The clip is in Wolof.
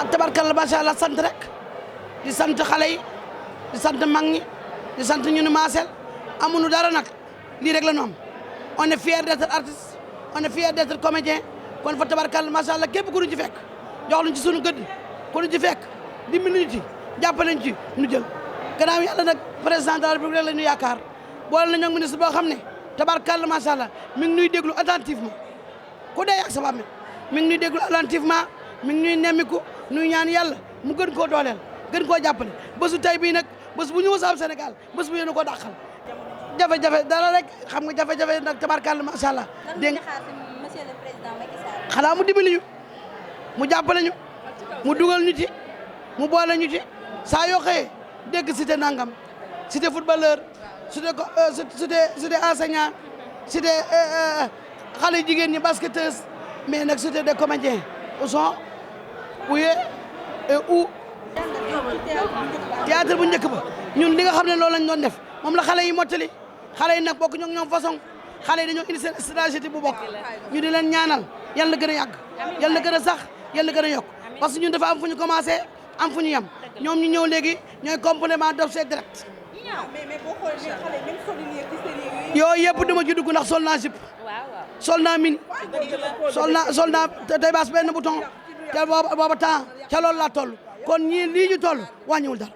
tabarkalla macha allah sant rek di sant xale yi di sant mag ñi di sant ñu ni maasel amuñu dara nag lii rek la ñu am on est fier d'être artiste on est fier d'être comédien kon fa tabarkalla macha allah képp ku ñu ci fekk jox luñ ci sunu gëdd ku ñu ci fekk dimbali ñu ci jàppale ñu ci ñu jël gannaaw yàlla nag président de la République la ñu yaakaar boole nañu ak ministre boo xam ne tabarkalla macha allah mi ngi ñuy déglu attentivement ku dee ak sa bàmmeel mi ngi ñuy déglu attentivement mi ngi ñuy nemmiku nuy ñaan yàlla mu gën koo dooleel gën koo jàppale bésu tey bii nag bés bu ñu mos a am Sénégal bés bu yéen koo dàqal jafe-jafe dara rek xam nga jafe-jafe nag tabarkalla macha allah. dégg nga monsieur le président Macky Sall. xanaa mu dimbali ñu mu jàppale ñu mu dugal ñu ci mu boole ñu ci saa yoo xëyee dégg cité nangam cité footballeur cité enseignant cité xale jigéen ñi basketteuse mais nag cité des comédiens où sont et où théâtre bu njëkk ba ñun li nga xam ne loolu lañ doon def moom la xale yi mottali xale yi nag bokk ñoom ñoom façon xale yi dañoo indi seen stratégie bu bokk ñu di leen ñaanal yàlla na gën a yàgg yàlla na gën a sax yàlla na gën a yokk parce que ñun dafa am fu ñu commencé am fu ñu yem ñoom ñu ñëw léegi ñooy complément d'objet direct yooyu yëpp dama ci dugg ndax sol naa jupe sol naa mini sol naa tey baas benn bouton te booba temps ca loolu laa toll kon ñii lii ñu toll wàññiwul dara